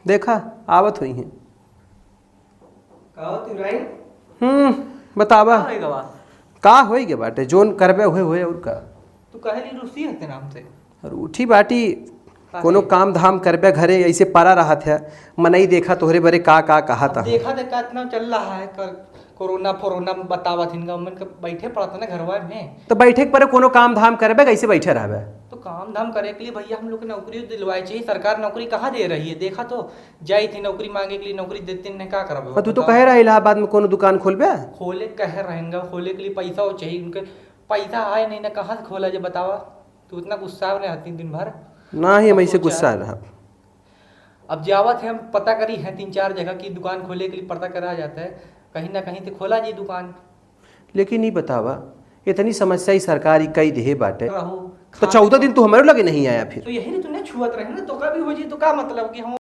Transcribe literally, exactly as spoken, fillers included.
देखा, आवत होइहैं। का होत इब्राहिम? हम्म, बतावा। का होई गवा? का होई गे बाटे, जौन करबे होए होए, और का? तू काहे ली रूसी हते नाम से? रूठी बाटी, काहे? कोनो काम धाम करबे घरे, ऐसे परा रहत है, मनई देखा तोहरे बरे का का कहत अब है। देखा दे का इतना चल रहा है, कर, कोरोना फोरोना बतावत हिनका, उमन के बैठे पड़त ना घरवा में। तो बैठे के परे कोनो काम धाम करबे, कैसे बैठे रहबे? तो काम धाम करे के लिए भैया हम लोग के नौकरी दिलवाए चाहिए, सरकार नौकरी कहाँ दे रही है? देखा तो, जाई थी नौकरी मांगे के लिए, नौकरी देते नहीं, का करबे? पर तू तो बताओ। कहे रहा इलाहाबाद में कोनो दुकान खोलबे? खोले कहे रहेंगे, खोले के लिए पैसा हो चाहिए उनके, पैसा आए नहीं ना, कहाँ से खोला जे बतावा? तू इतना गुस्सा में रहती दिन भर। ना ही हम अब ऐसे सोचा गुस्सा है। रहा। अब जावत है, हम पता करी है तीन चार जगह की दुकान खोले के लिए पता करा जाता है, कहीं ना कहीं से खोला जी दुकान। लेकिन ई बतावा, इतनी समस्या ई सरकार ई कई देहे बाटे, रहो, तो खाए चौदह दिन तू हमरे लगे नहीं आया फिर। तो यही रे, तू नहीं छुअत रहे ना, तो का भी हो जी, तो का मतलब कि हम